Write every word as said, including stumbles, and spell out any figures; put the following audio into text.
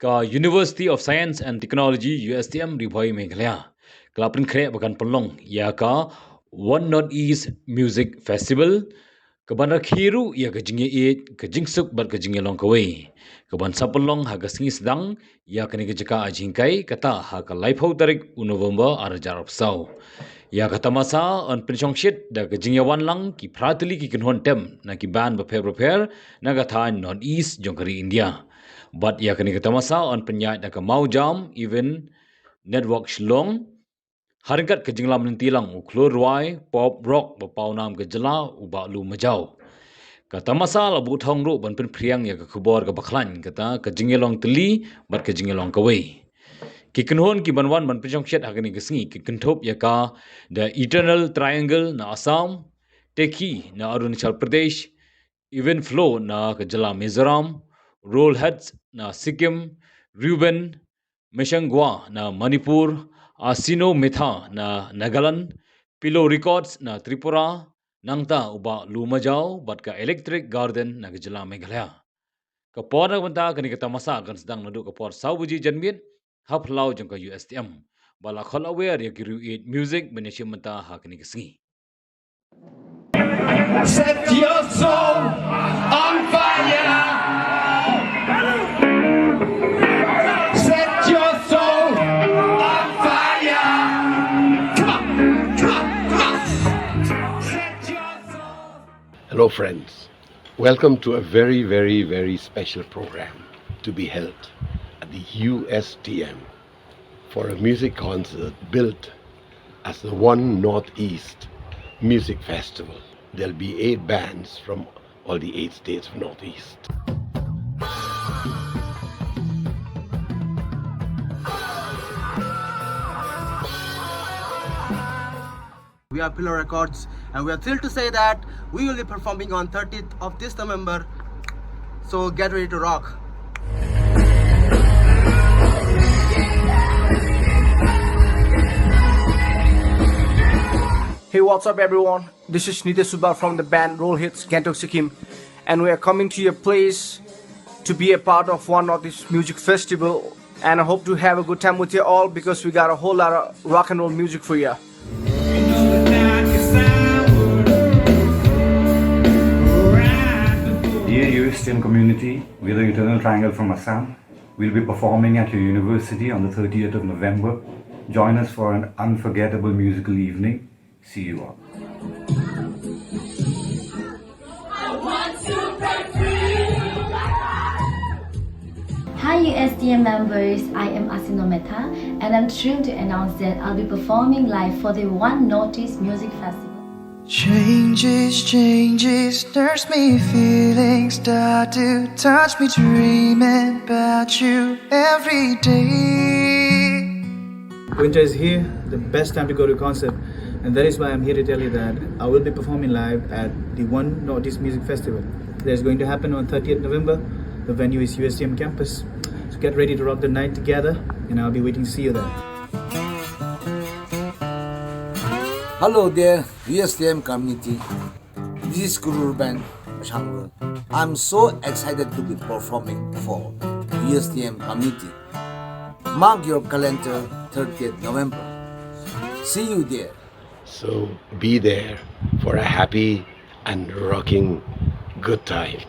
Ka University of Science and Technology, U S T M, Ri Bhoi, Meghalaya, ka la pynkhreh ba kan pynlong ïa ka One Northeast Music Festival, ka ban rakhe ruh ïa ka jingïaieit, ka jingsuk bad ka jingïalong kawei, ka ban sa pynlong ha ka sngi sdang ïa kane ka jaka ha Jingkai, kata ha ka laiphew tarik u November ar hajar arphew saw. Ïa ka tamasa yn pynshongshit da ka jingïawan lang ki phra tylli ki kynhun tem na ki band bapher bapher na ka thaiñ North East jong ka ri India. Bad ïa kane ka tamasa yn pynïaid da ka Mawjam Event Network Shillong, ha ryngkat ka jinglam lynti lang u khlur rwai pop rock ba pawnam ka jylla u Bah Lu Majaw. Ka tamasa la buh thong ruh ban pynphriang ïa ka khubor kaba khlaiñ, kata ka jingïalong tylli bad ka jingïalong kawei. Ki kynhun ki ban wan ban pynshongshit ha kane ka sngi ki kynthup ïa ka The Eternal Triangle na Assam, Tekhi na Arunachal Pradesh, Even Flow na ka jylla Mizoram, Roll Heads na Sikkim, Reuben Meshangwa na Manipur, Asino Metha na Nagaland, Pillow Records na Tripura, nangta u Bah Lu Majaw bad ka Electric Garden na ka jylla Meghalaya. Ka por na ka bynta kane ka tamasa kan sdang naduh ka por saw baje janmiet ha phyllaw jong ka U S T M, ba la khot la wer ïa ki riewieit music ban ïashim bynta ha kane ka sngi. Set your soul on fire. Set your soul on fire. Come on, come on, come on. Set your soul. Hello, friends. Welcome to a very, very, very special program to be held at the U S T M for a music concert built as the One Northeast Music Festival. There'll be eight bands from all the eight states of Northeast. We are Pillow Records, and we are thrilled to say that we will be performing on thirtieth of this November. So get ready to rock. Hey, what's up, everyone? This is Nitesh Subba from the band Roll Hits, Gangtok, Sikkim, and we are coming to your place to be a part of One Northeast Music Festival. And I hope to have a good time with you all because we got a whole lot of rock and roll music for you. Dear U S T M community, we're the Eternal Triangle from Assam. We'll be performing at your university on the thirtieth of November. Join us for an unforgettable musical evening. See you all. Hi U S T M members, I am Asino Metha and I'm thrilled to announce that I'll be performing live for the One Northeast Music Festival. Changes, changes, there's me feeling, start to touch me, dreaming about you every day. Winter is here, the best time to go to a concert, and that is why I'm here to tell you that I will be performing live at the One Northeast Music Festival that is going to happen on thirtieth November. The venue is U S T M campus, so get ready to rock the night together, and I'll be waiting to see you there. Hello there, U S T M community. This is Guru Ruben Shangrul. I'm so excited to be performing for U S T M community. Mark your calendar, thirtieth November. See you there. So be there for a happy and rocking good time.